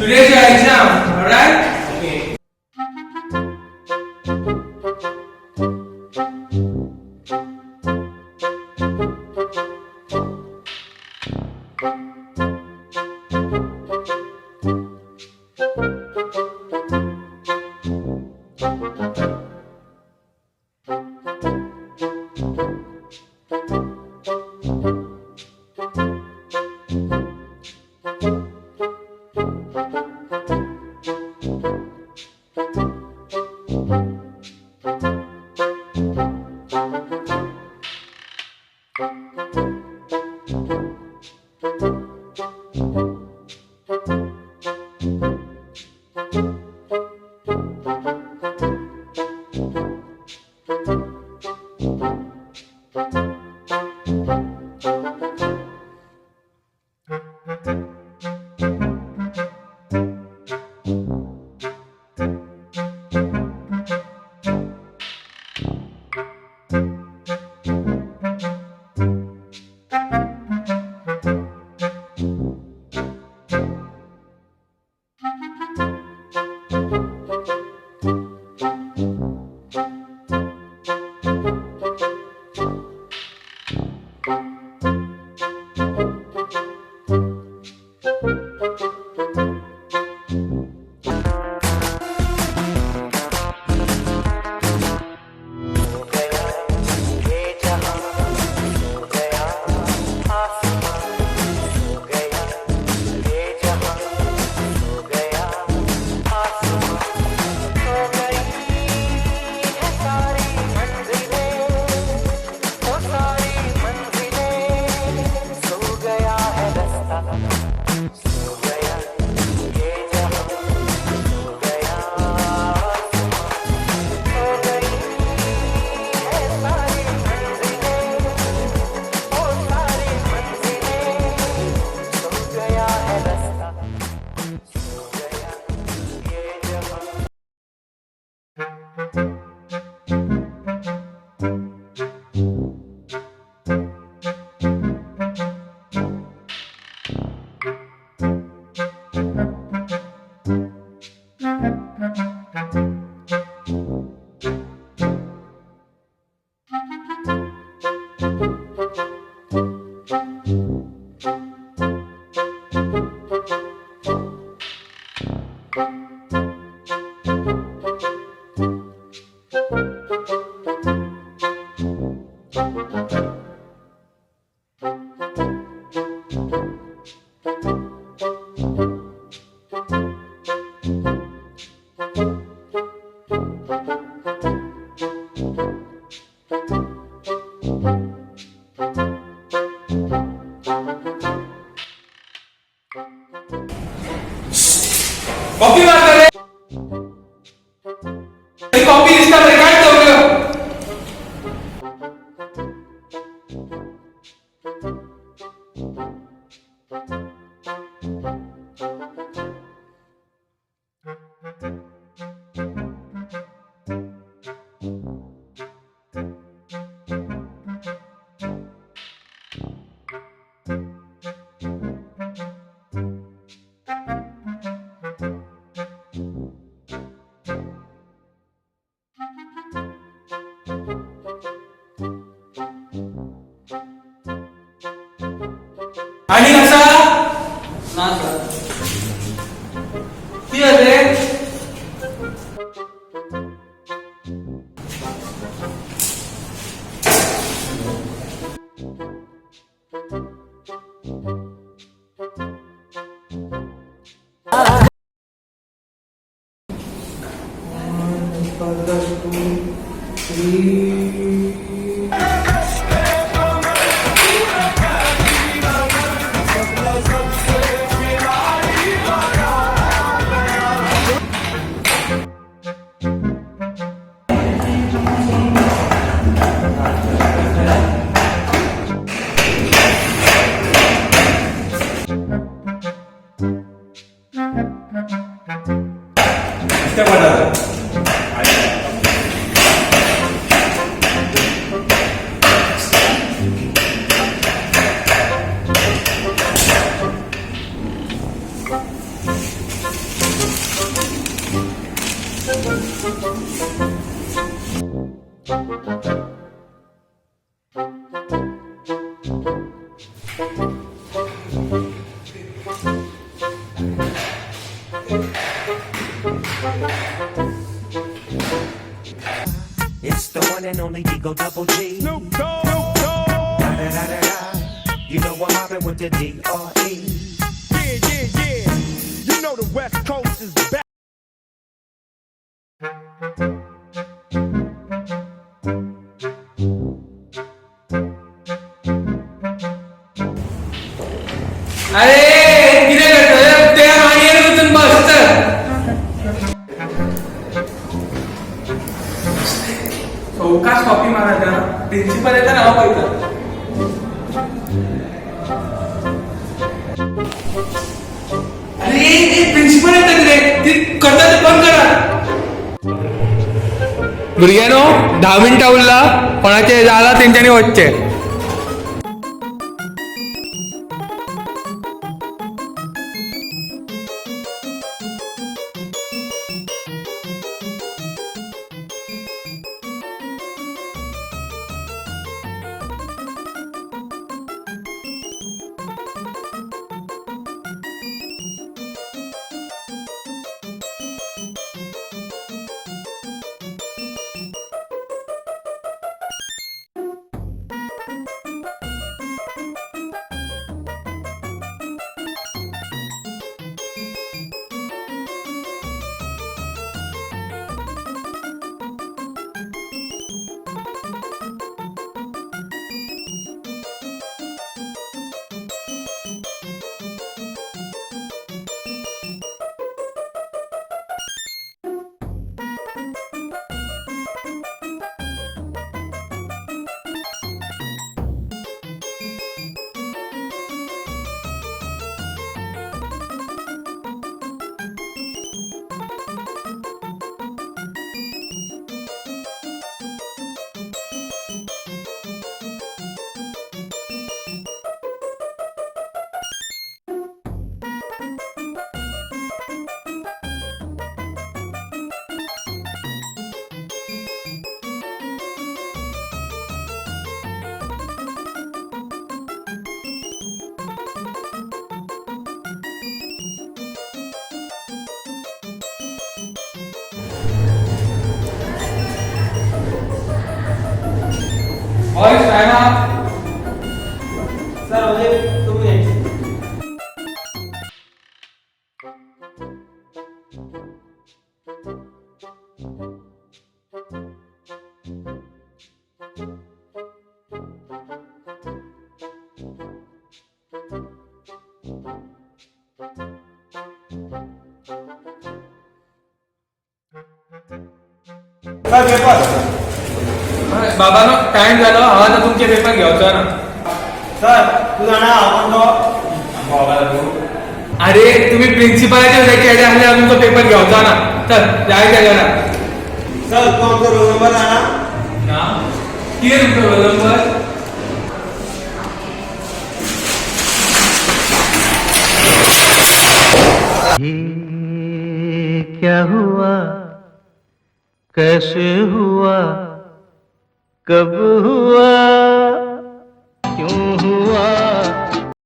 Today's your exam, alright? Okay. Copy मारता रे. Copy दिसता मरे, काढ चौकलं. आणि कसा ना सर. किती रे? It's the one and only Digo Double G. Snoop Dogg. Da da da da da. You know I'm mobbing with the D.R.E. Yeah. You know the West Coast is back. अरे कितें करता त्या माणयेर वचून बस चल. सवकास copy मारायचा, principal येता हांव पळयता. अरे प्रिन्सिपल येता रे, ती करता ते बंद करा. भुरग्यांनो 10 मिनटां उरला, कोणाचे जाला तेंच्यांनी वचचें. Boys, time up. Sir only 2 minutes. Sir paper. बाबानो time जालो, हांव आतां तुमचे पेपर घेवचो ना. सर तू जाणा हांव कोण तो? अरे तुम्ही प्रिन्सिपलाचे चेडे आसले, हांव तुमचो पेपर घेवचो ना. चल जाय त्या जाणा. सर तू आमचो रोल नंबर जाणा? ना, कितें तुमचो रोल नंबर? ये क्या हुआ, कैसे हुआ, कब हुआ?